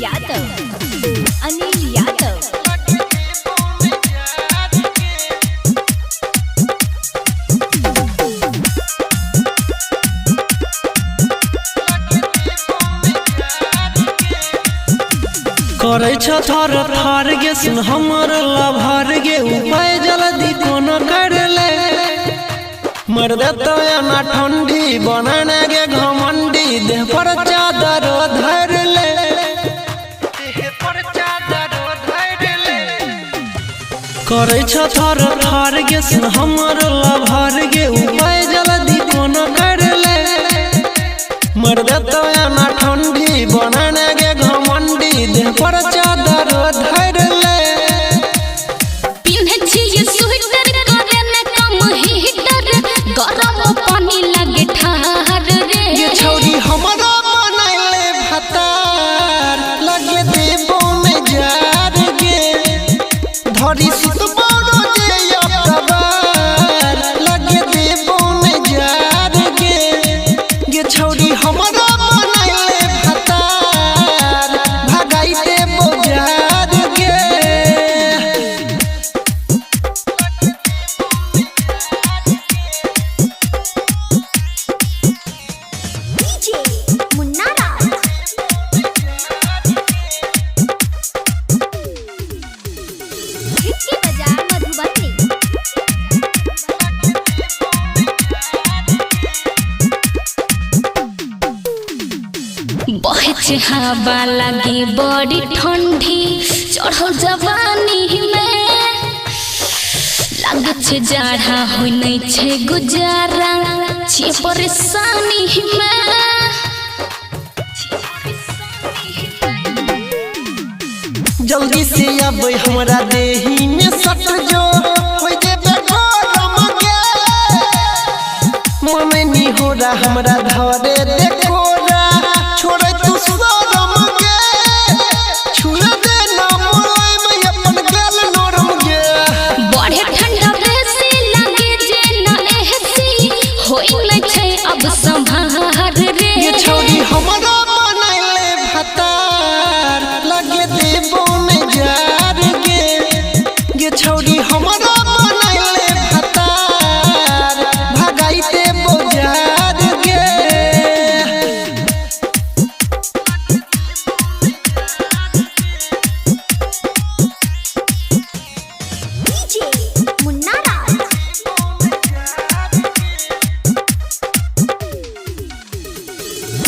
यादव, अनिल यादव। करै छ थर थर गे, सुन हमर लभर गे, उपाय जल्दी कोनो कर ले। मर देतो ना ठंडी बनाने गे घमंडी, देह पर चादर धर ले। करै छ थर थर गे, सुन हमर लभर गे, उपाय जल्दी कोनो कर ले। मर देतो ना ठंडी बनाने गे घमंडी, देह पर चादर धर ले। पिन्है छियै स्वेटर करे न कम हीटर, गरम पानी लगे ठार रे। ये छौरी हमरा बनैले भतार, लगे देबो में जार गे। धरी सुतबो रोजे अतबार, लगे देबो में जार गे। ये छौरी हमरा बनैले भतार, भगाई देबो जार गे। डीजे मुन्ना राज, हिटकी बाजार मधुबनी। बहे छै हवा लगे बड़ी ठंडी, चढ़ल जवानी में लागे छै जाड़ा, होइ नै छै गुजारा, छियै परेशानी में। जल्दी से अब हमरा देही में सट जो, हो जेबे गरम गे। मन नी होरा हमरा धरे देखोरा, छोड़े तू शरम गे। छुए दे ना मोलायम अपन गाल नरम गे। बढ़े ठंडा बेसी लगे जे न एहसी, होइ नै छै अब संभार रे। ये छौरी हमरा बनैले भतार, लगे देबो में जार गे। ये छौरी हमरा बनैले भतार, भगाई देबो जार गे। डीजे मुन्ना राज,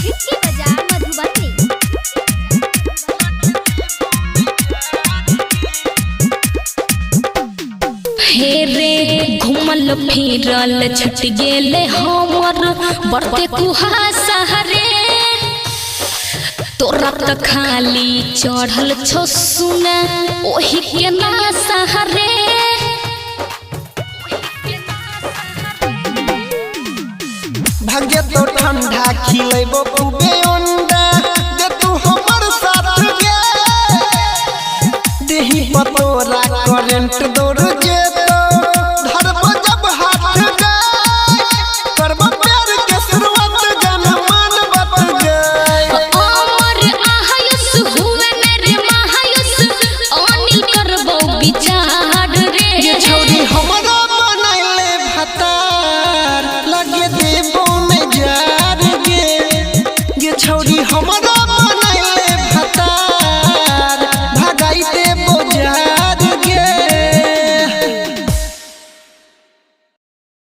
हिटकी बाजार मधुबनी। हे रे घुमल फिरल छुट गेले हमर बढ़ते कुहासा रे। तोरा त खाली चढ़ल छौ सुना ओही के नासा रे। भाग्य तो ठंडा खिलेबो खूबे अंडा, दे तू हमर साथ गे। देही पतोरा करंट दौड़ जे।